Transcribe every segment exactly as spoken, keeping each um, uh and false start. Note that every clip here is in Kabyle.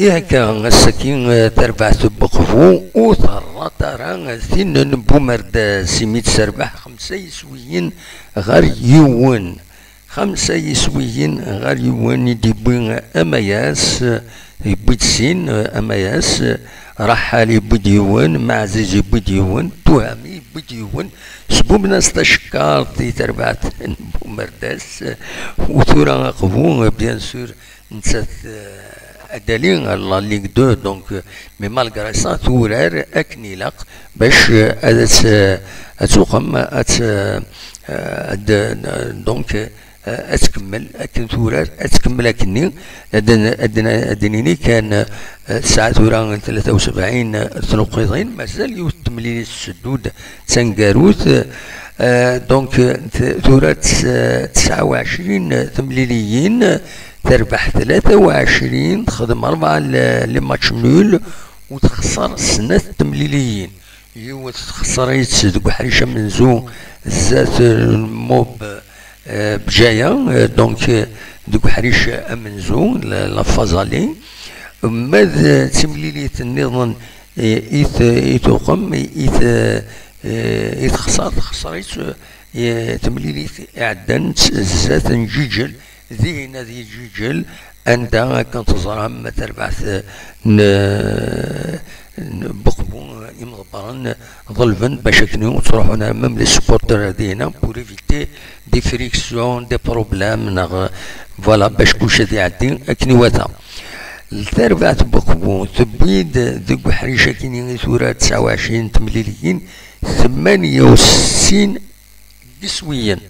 Ihi akka, ass-agi, eh, tarbaɛt n Buqbu ur terraṭ ara tin n Bumerdas, imi d-terbeḥ xemsa yiswiyen ɣer yiwen. Xemsa yiswiyen ɣer yiwen i d-yewwi Amayas, eh, yewwi-d sin, eh, Amayas, eh, Raḥal yewwi-d yiwen, Maɛziz yewwi-d yiwen, Tuhami yewwi-d yiwen. Sbubben-as tacekkart i terbaɛt n Bumerdas, eh, u tura Aqbu, eh, bien sûr, nettat, eh, ad d-tali la Ligue deux, donc, eh, mais malgré ça, turar akken ilaq bac, eh, ad tt-, eh, ad tuqem, ad tt-, eh, ad, eh, donc, eh, ad tkemmel akken turar, ad tkemmel akkenni. Ad n-, ad n-, ad d-nini kan, eh, tesɛa tura tlata u sebɛin tnuqqiḍin, mazal yiwet n temlilit tetteddu-d d taneggarut. Eh, donc, eh, t-, tura tes-, tesɛa u ɛecrin temliliyin, terbeḥ tlata u ɛecrin, texdem rebɛa l-, les matchs nuls, u texṣer snat temliliyin. Yiwet texṣer-itt deg uḥric amenzu zdat, eh, Mob, eh, Bjaya, eh, donc, eh, deg uḥric amenzu, la, la phase aller. Ma d, eh, timlilit nniḍen, eh, i t-, i tuqem, i t-, eh, i texṣer, texṣer-itt, eh, temlilit iɛeddan zdat n Ǧiǧel, dihin ad yeǧǧiǧel, anda akken teẓram tarbaɛt n, n Buqbu, imḍebbren ḍelben bac akken ur ttruḥun ara même les supporters ar dihina pour éviter des frictions, des problèmes, neɣ, voilà, bac kullec ad iɛeddi akken iwata. Tarbaɛt n Buqbu tewwi-d deg uḥric akkin i tura tesɛa u ɛecrin temliliyin, tmanya u settin yiswiyen,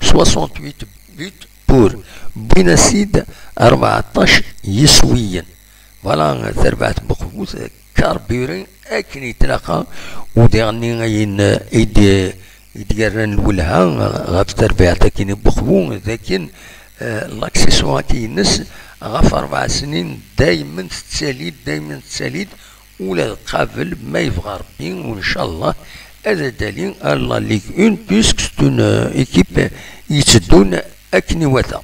soixante-huit buts pour, wwin-as-id rbeɛṭac yiswiyen. Voilà, tarbaɛt n Buqbu carburée akken i tlaqa, u diɣenni ayen i d-, i d-yerran lwelha ɣef terbaɛt akkin n Buqbu, d akken, eh, l'accessoire-ines ɣef rebɛa snin daymen tettali-d, daymen tettali-d, ula d qabel ma yebɣa Rebbi, u ncallah ad d-tali ar la Ligue un, puisque c'est une, euh, équipe yetteddun akken iwata.